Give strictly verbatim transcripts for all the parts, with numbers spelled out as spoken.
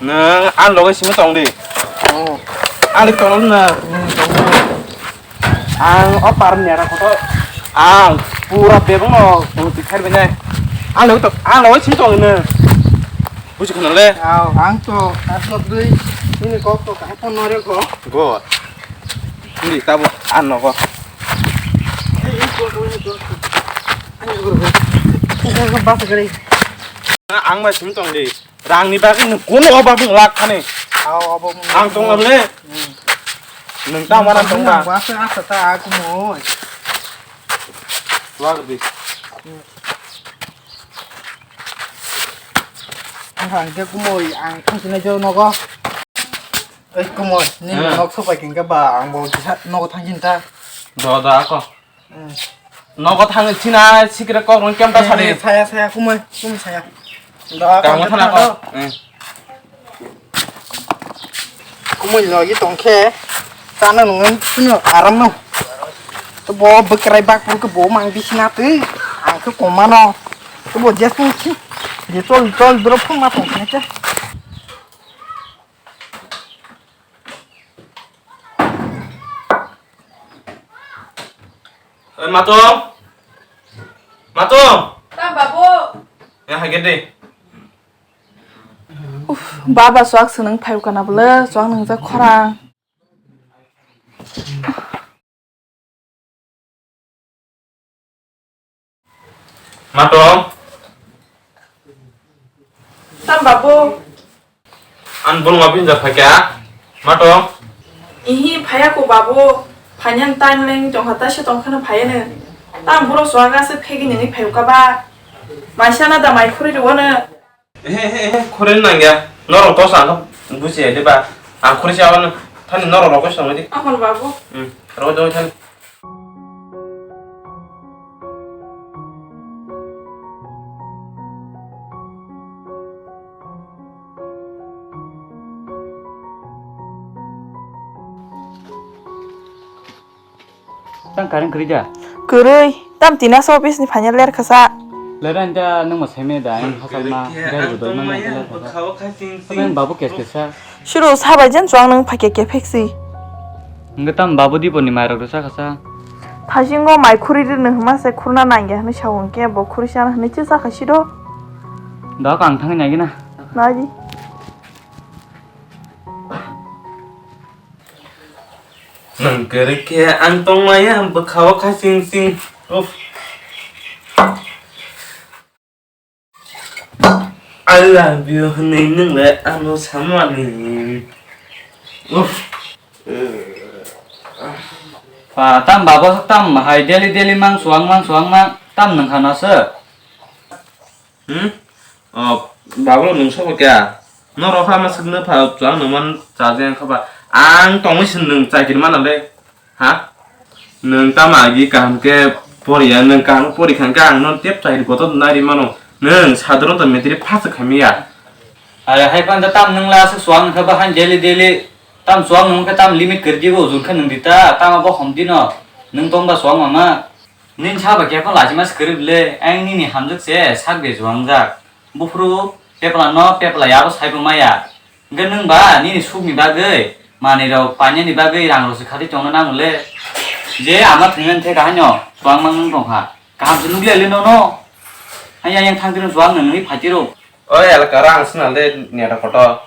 Nwng ang loge simi tong di. Oh. Ang di tong na. Hmm, tong na. Ang o par ni ara koto. Ang pura bebang no tong ti khai bene. Ang loge to, ang loge simi tong na. Buji khna le. Aw, ang to, ang to dui. Ini kok to, ang to nore ko. Go. Hindi, tabo, ano ko. Ang bai simi tong di. Rang ni bagwi nwng kono oba bung lak thani. Aw, oba bung. Ang tong le. Hmm. Nwng ta mana tong ba. Wasa asa ta aku mo. Wag di. Ang hang ke kumoi, ang thang sini jauh nogo. Oi, kumoi, nini nok sopai kengke ba, ang bo kisa nogo thangsin ta. Do, do, ako. Hmm. Nogo thang sina, sikre kok rong kem ta sari. Eh, saya, saya, kumoi, kumoi saya. Do, ako. Kamo thana ko. Eh. Kumoi logi tongkhe, chana nungwi sino aram no. To bo bwkrai bak pur ke bo mang bisina twi, ang ke komano. To bo jes nung si, je tol, tol, bro, phung ma tongkhe. Oi, Matung! Matung! Ta, babu! Ya, hagede. Uf, baba, chuak swnang phai kana bwle, chuak nungjak khorang. Matung. Tam babu. An bul ngapi jak phakya. Matung. Ihi phaya ko babu. Phanyan time leng tongkha ta se tongkhana phaya ne. Tam buro swaga se phegi nini phayu ka ba. Maisana da mai khuri ro ne. He, he, he, khorel nangya. Norok to sa ang buji ya, diba? Ang khorel si awan thani norok rokoi song di. Ahon babu. Hmm, rokoi dong thani. Tang kareng kwrwi da? Kwrwi. Tam tina sa office ni phaina ler khasa. Ler ani da nang ma saimaya da, ang hasal ma gari bo doi manya ler khasa. Tang babu kes kesa. Suru sabai jen chuang nang phakya kephek si. Nang tam babu di bo ni mai rok sa khasa. Thasingo mai khuri ri nang ma se khurna nangya hwnwi sa hwnkhe bo khuri sa hwnwi chi sa kha si do. Da ka ang thang nai gina. Nai di. Nwng kwrwi khe ang tongmaya bwkha-o kha ching ching. Uff. I love you hwnwi nwng le ano samani. Uff. Pa, tam babo tam hai daily daily mang suang mang suang mang tam nwng khana se. Hmm? O, babulo nwng sobo kya? Norok pha ma swkno pha, ang nwng man chaje wngkha ba. Ang tongwi se nwng chakiri mana le. Ha? Nwng tamo agi kaham khe poriya, nwng kaham pori kha hwnkhe ang no tep chakiri kotor nari mano. Nwng sadoro to metri pass khaimiya. Are hai panda tam nwng la se suang wngkha ba han daily daily. Tam suang nwng khe tam limit kwrwi dibo, jun khe nwng di ta, tamo bo hom di no. Nwng tong ba suang mama. Nini sabo khe phano lachima se kwrwi le, ang nini hamjwk se sak de juangjak. Buphuru pepla no pepla yabo saibo maya. Hwnkhe nwng ba nini sukni bagwi, manwi rok painani bagwi rang rok se khati tongna nango le. Je ama thwngya hwnkhe kahai no chuang mang nwng tongkha. Kaham se nukliya le nono. Hanya yang thang tiro chuang nwng nini phaitiro. O elaka rang swnam le neta kotor.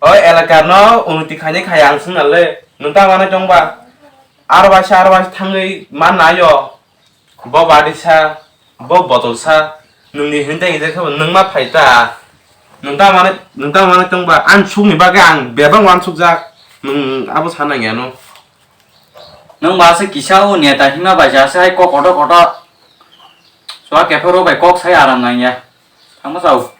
O elaka no unoti khaini khai ang swnam le. Nwng ta manai tong ba? Aro waisa, aro waisa thangwi man naio. Bo barisa, bo botolsa, nwngni hwnwi tei hwnjak khe bo nwng ma phai ta. Nwng ta manwi, nwng ta manwi tong ba? Ang sukni bagwi ang bebak uansukjak, nwng abo sa nang ya no. Nwng ba se kisa o neta hima bai ja se hai kok kotor kotor. Chwla kephero bai kok sai aram nang ya. Thangma chao.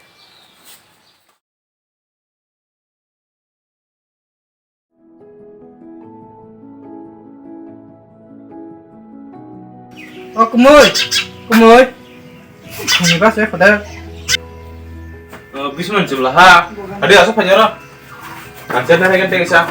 O kumui, kumui. Kumui bas ya, khodar. Bisman jibla ha. Adi asuk phajaro. Ansa na hagan tengsa.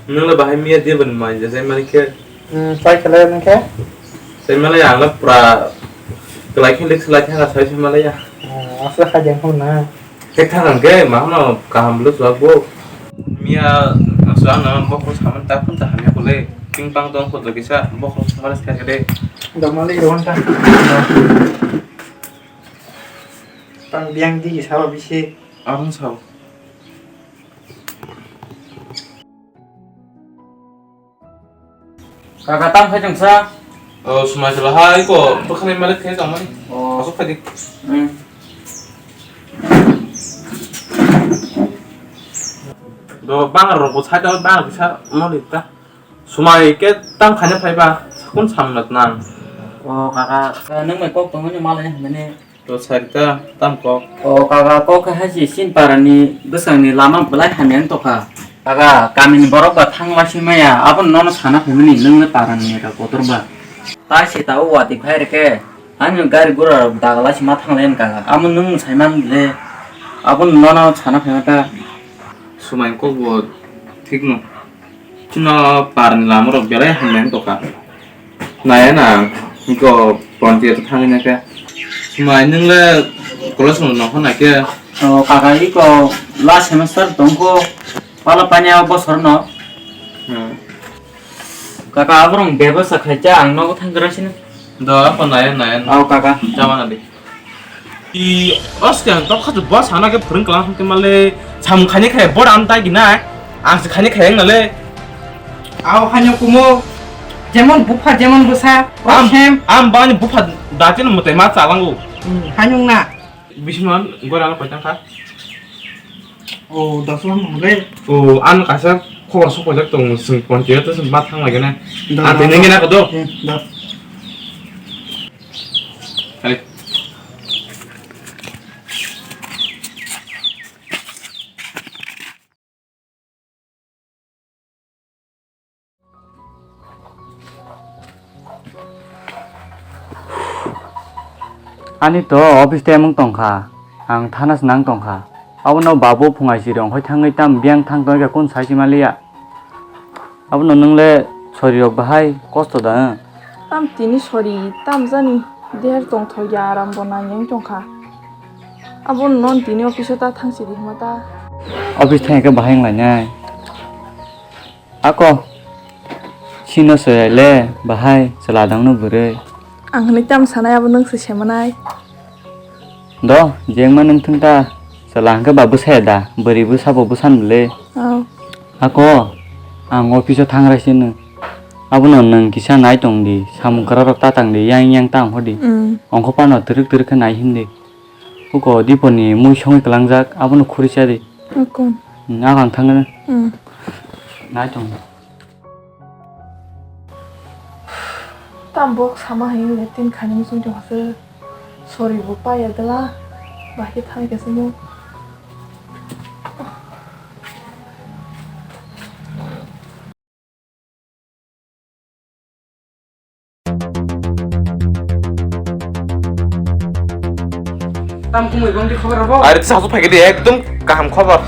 Nwng le bahai miya dia bani mai je jai mani khe. Hmm, sai khe le nang khe? Sai mani ang le pura kelai khe lik selai khe sai sai mani ya. Hmm, asla kha jeng hon na. Khe thang ang khe ma hono kaham le suak bo. Miya ang suak na bokhorok saman ta phun ta hamya kole. Ping pang tong kho to kisa bokhorok saman kha khe de. Dok mali ron ta. Tang biang di sa ba bisi. Arun sao. Kaka, tam khai tongsa? Oh, sumai sala hai ko, bwkhani malik khai tongmani. Oh. Asuk khai di. Hmm. Do bangar rok bo sai do bangar kisa malik ta. Sumai ke tam khaina phaiba, sakun samnat nang. O kaka, kaka, nwng bai kok tongmani malai hwnmani. To sarita, tam kok. O kaka, kok khe hai si sin parani bwsangni lama belai hamya wng tokha. Kaka, kamini borok ba thang laisi maya, abo nono sana phaimani nwng le parani neta kotor ba. Tai se ta o watwi phai reke, ani gari gura rok dagla si ma thang lai kaka, amo nwng sai man le, abo nono sana phaima ta. Sumai kok bo thik no. Chwngno parni lamarok belai hamya wng tongkha. Naya na, iko pontiyato thangwi na khe. Sumai nwng le college no nokha na khe. O kaka, iko last semester tongkho, pala panya bosor no. Hmm. Kaka, aborok bebasa khaija, ang nogo thanggra sini. Do, apa naya, naya. Ao kaka. Jama na di. I, oske ang tok khatu boss hana ke phwrwng klang hwnkhe male samung khaini khai board am tai gina. Ang se khaini khai ang nale. Ao hanyo kumo, jemon bupha jemon bwsa, o Am, same. Am bani bupha dati no mutai ma chalango. Hmm, hanyung na. Bisman gora no paitang kha. O, dos lam hwnle. O, an kaisa khobor sok paijak tong, sing pontiyo to ma thang lagi na. Da, Ang da, tini da. Gina kado. Hmm, da. Hai. Ani to office time wng tongkha, ang thana se nang tongkha. Abono babu phungai siri ongkhoi thangwi tam biyang thang tongkha kun sai se maliya. Abono nwng le sori rok bahai kosto da wng? Tam tini sori tam jani der tongthokya aram bo nang yang tongkha. Abono non tini office o ta thang sidi hima ta. Office thang khe bahai wng lainai. Ako, sino soyai le bahai chwla dangno bwrwi. Ang hwnwi tam sanai abo nwng se semanai. Do, jengma nwng thung ta chwla hwnkhe ba bwsaya da, bwrwi bwsa bo bwsan bwle. Oh. Ako, ang office o thangra sino. Abono nwng kisa nai tong di, samung kwrak rok ta tang di, yang yang ta ongkho di. Mm. Ongkho phano twrwk twrwk khe nai hin di. Huko Diponi mui songwi kwlangjak, abono khuri cha di. Akon. Hmm, ako ang thangna. Hmm. Nai tong. Tam bok sama hai tin khani muchung tong hase. Sorry bo paya dala. Bahai thai ka sumo. Tam kumui bom di khobor rabo. Are sa su phai di ekdom kaham khobor.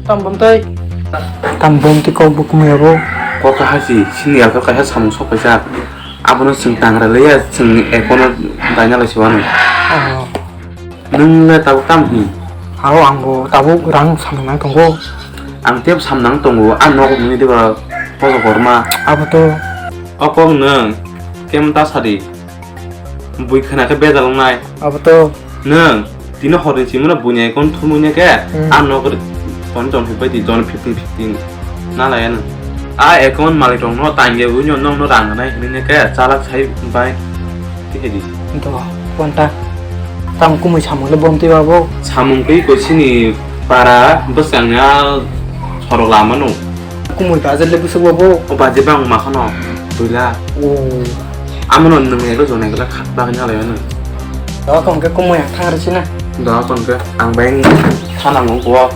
Tam bom tai. Tam bom ti kok bu kumui abo. Kok ka hasi sini alka kaisa samung sok kaisa. Abono sing tangra leya sing ekono daina lai siwano. Oh. Nwng le tabuk tam hwn? Aro ang bo tabuk rang samnang tongo. Ang tebo samnang tongo, a nogo nini diba poso korma. Abo to. O kok nwng kem ta sadi. Bui khna khe bejal wngnai. Abo to. Nwng tini horni simi no buini account thumui ne khe, hmm, a nogo ton ton hwbai di, ton fifteen fifteen. Na laya nwng. A account malik rok no tangya ui no nong no rang nai hwnwi ne khe chalak sai bai. Tihedi. Do, konta. Tang kumui samung le bom twi babo. Samung twi ko sini para bwsang ya sorok lama no. Kumui bajar le bwswk babo. O baje bang ma khano. Buila. O. Amo no nwng ego jone gela khat bagni alai no. Do kon ke kumui ang thang risi na. Do kon ke ang bai thana mo ko.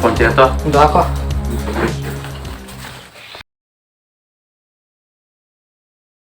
Konta to. Do ko.